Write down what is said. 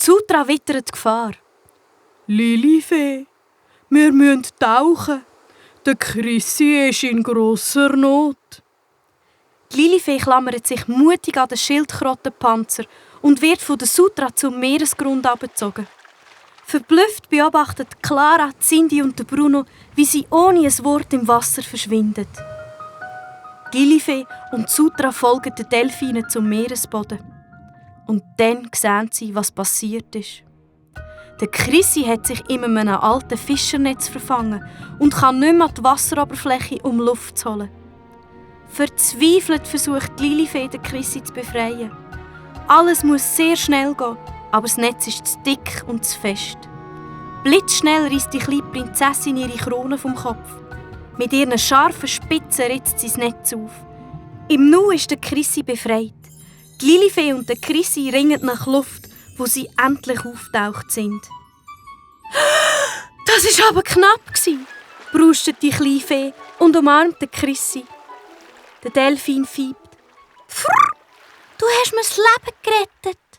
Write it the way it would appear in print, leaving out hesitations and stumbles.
Zutra wittert die Gefahr. Lilifee, wir müssen tauchen. Der Chrissy ist in grosser Not. Die Lilifee klammert sich mutig an den Schildkrötenpanzer und wird von der Sutra zum Meeresgrund abgezogen. Verblüfft beobachtet Clara, Cindy und Bruno, wie sie ohne ein Wort im Wasser verschwinden. Die Lilifee und Sutra folgen den Delfinen zum Meeresboden. Und dann sehen sie, was passiert ist. Der Chrissy hat sich in einem alten Fischernetz verfangen und kann nicht mehr an die Wasseroberfläche, um Luft zu holen. Verzweifelt versucht die Lilifee, den Chrissy zu befreien. Alles muss sehr schnell gehen, aber das Netz ist zu dick und zu fest. Blitzschnell reißt die kleine Prinzessin ihre Krone vom Kopf. Mit ihren scharfen Spitzen ritzt sie das Netz auf. Im Nu ist der Chrissy befreit. Die Lilifee und der Chrissy ringen nach Luft, wo sie endlich auftaucht sind. «Das war aber knapp!» brustet die kleine Fee und umarmt den Chrissy. Der Delfin fiebt. «Du hast mir das Leben gerettet!»